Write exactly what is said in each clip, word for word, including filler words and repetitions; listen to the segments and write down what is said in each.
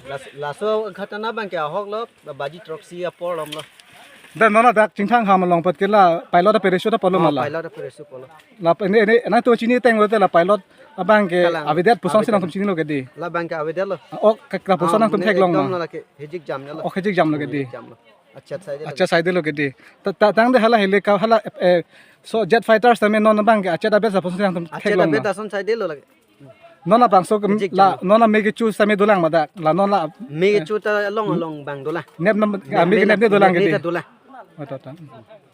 Las-, laso ghotona abang ke ahok lo, baji throksi apor lom lo. Dan non ladak chingthang ham along pat ke la pilot a-parachute apor lo Oh, mala. Pilot a-parachute apor lo. La ini, ini, nangtum chiniteng lote la pilot abang ke Kalang. Avedet puson si Avedet. Nangtum chinilo ke dei. Labang ke avedet lo. Oh, ke, ke puson Ah, nangtum mane theklong ekdom ma. No lake hijik jam ne lo. Oh, hijik jam lo ke dei. Hijik jam lo. Achet side lo. Achet side lo ke dei. Ta, ta, tangte hala helicopter hala, eh, so jet fighter sitame non abang ke achet abet sa puson si nangtum Achet theklong abet ma. Ason side lo lake. Non labangso ke Hijik la, jam. Non la me kecho sitame dolang ma dak. La non la Me kecho ta along along abang dolang. Nep nam, Me, ah, me me ke nep nep ne dolang ke nep dei. Ne ta dolang. Oh, to, to.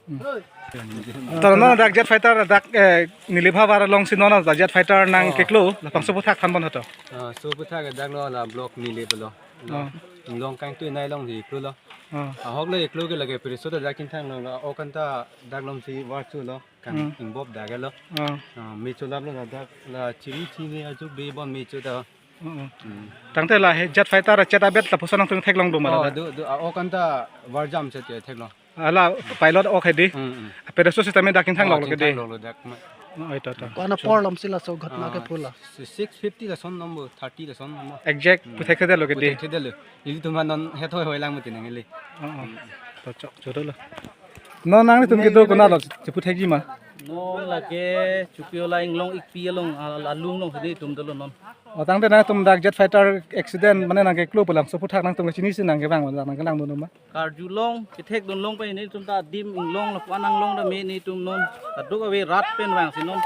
Hmm. Tara non dak jet fighter dak, eh, Nilip havar alongsi non dak jet fighter nang Oh. Keklo, labangso aphuthak thanbom hoto. Ah, so aphuthak dak lo la block Nilip lo. Oh. Inglong kangtui nai alongsi keklo lo. Oh. Ahok lo keklo ke lake parachute dak chingthang lo, la ok anta dak alongsi var chu lo, kang Hmm. Ingbop dak lo. Oh. Ah, me cholap lo dak la chiri chini ajuk be bon me chu ta. Oh, oh. Hmm. Tangte la he jet fighter achet abet lapuson nangtum theklong do ma Oh, la. Do, do, ah, ok anta var jam chet ke theklong. Hala pilot ok he dei. Hmm, hmm. Parachute sitame dak chingthang Oh, lok lo ke dei. Chingthang lok lo dak ma. Oh, ito, ito. Ko-an apor lom si laso ghotona Ah, kepho la. Si-, six fifty lason number, thirty lason number. Exact Hmm. puthekthedet lo ke dei. Puthekthedet lo. Ilitum non hethoi hoi lang mati nang ili. Oh, oh. To chok, choro lo. Non nangtum kedo konat lo, cheputhekji ma. Non lake Chupiola Inglong Ikpi along, al-, alum alongsi nelitum dolo non. Oh, tangte nangtum dak jet fighter accident mane nangkeklo pu labangso aphuthak nangtum kachinisi nangkevang nangkelangdun ma. Karjulong, kethekdunlong pen nelitum ta adim inglong lapu-an anglong ta me nelitum non. Kadokave rat pen vangsi non.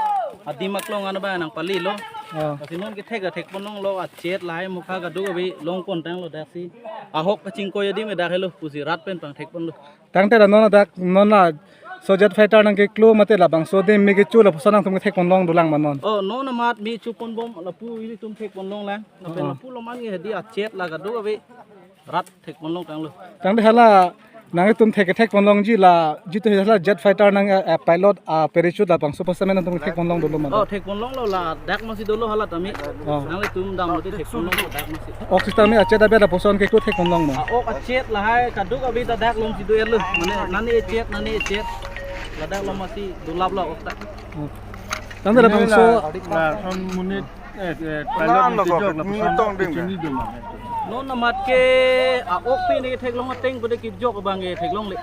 Adim aklong an abang nangpalilo. Oh. Lasi non kethek ta thekponlong lo, achet lahai mukha kadokave longpon tanglo daksi. Ahok kachingkoi adim dak helo pusi rat pen pangthekponlo. Tangte la non dak non laso jet fighter nangkeklo mate labangso adim me kecho lapuson nangtum kethekponlong dolang ma non. Oh, non amat me choponbom lapu ilitum thekponlong lang. Lapen Oh. lapu lomang ke hedi achet la kadokave rat thekponlong tanglo. Tangte hala nangtum thek thekponlongji la jitu hala jet fighter nang, eh, eh, pilot a-parachute labangso aphuson nangtum thekponlong dolo ma. Oh, thekponlong lo ladak masi dolo hala tame. Oh. Nanglitum damlote thekponlong ladak masi. Ok sitame achet abet lapuson keklo thekponlong ma. Ah, ok achet lahai kadokave ta dak alongsi do-etlo. Mane nane achet, nane achet. Ladak along masi dolap lo ok ta. Oh. Tangte labangso la, la, son monit, eh, eh, pilot Lang ni loko, sejok la ni pesan tong ding chini ding. Dum. Non amat ke a-ok pini theklong ateng pada kejok abang ke theklongle.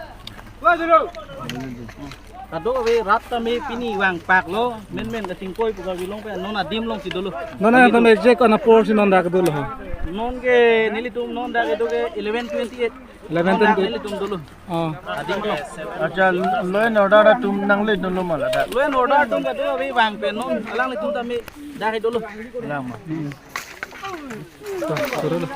Kadokave rat tame pini vangpaklo, menmen kachingkoi pu kave longpen non adim alongsi dolo. Non nangtum exact ko-an apor si non dak dolo ho. Non ke nelitum non dak kedo ke eleven twenty-eight. Eleven Non dak twenty. Nelitum dolo. Oh. Adim along. Acha, law and order atum nangle dolo ma ladak. Law and order atum kadokave vangpen non alanglitum tame dak dolo. Lama. Hmm. To, suruh lo.